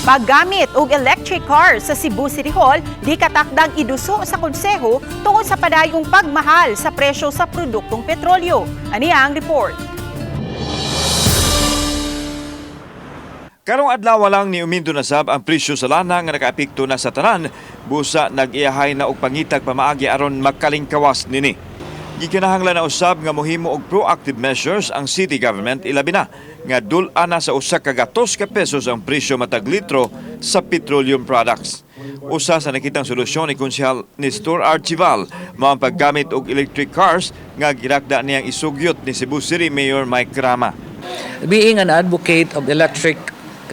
Paggamit og electric car sa Cebu City Hall di katakdang iduso sa konseho tungod sa padayong pagmahal sa presyo sa produktong petrolyo. Ani ang report. Karong adlaw lang ni uminto na sab ang presyo sa lana nga nakaapekto na sa tanan, busa nag-iyahay na og pangitag pamaagi aron makalingkawas nini. Gikinahanglan na usab nga mohimo og proactive measures ang city government, ilabi na nga dul-an na sa 100 ka pesos ang presyo matag litro sa petroleum products. Usa sa nakitang solusyon ni Konsehal Nestor Archival mao ang paggamit og electric cars nga girakda niyang isugyot ni Cebu City Mayor Mike Rama. Being an advocate of electric,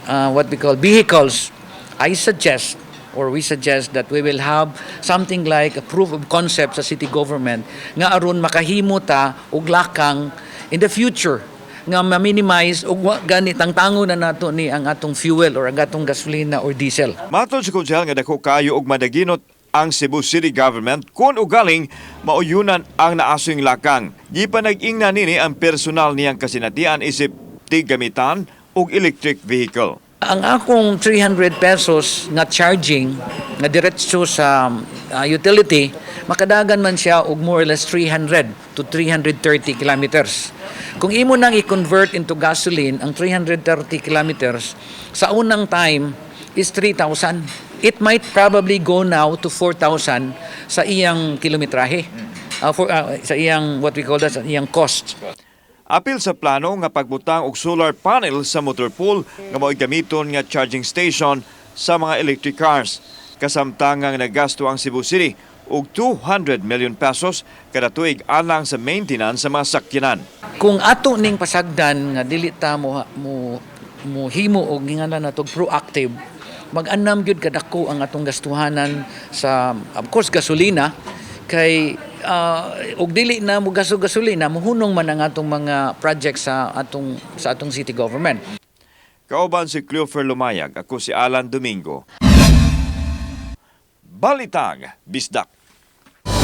what we call vehicles, I suggest or we suggest that we will have something like a proof of concept sa city government nga aron makahimo ta og lakang in the future nga ma-minimize og wa gani tangtango na nato ni ang atong fuel or ang atong gasolina or diesel. Matod sa konsehal nga dako kayo og madaginot ang Cebu City Government kung ugaling mauyunan ang naasong lakang. Gipanag-ingna nini ang personal niyang kasinatian isip tiggamitan og electric vehicle. Ang akong 300 pesos nga charging nga diretso sa utility, makadagan man siya og more or less 300 to 330 kilometers. Kung imo nang i-convert into gasoline ang 330 kilometers, sa unang time is 3,000. It might probably go now to 4,000 sa iyang kilometrahe. For sa iyang, what we call that, sa iyang cost. Apil sa plano nga pagbutang og solar panel sa motor pool nga mao'y gamiton nga charging station sa mga electric cars. Kasamtangang naggasto ang Cebu City og 200 million pesos kada tuig alang sa maintenance sa mga sakyanan. Kung ato ning pasagdan nga dili ta mo himo og gingalan nato proactive, mag-anam gyud kadako ang atong gastuhanan sa, of course, gasolina, kay og dili na mo gasto gasolina, mohunong man ang atong mga project sa atong city government. Kauban si Cleofer Lumayag, ako si Alan Domingo. Balitang Bisdak.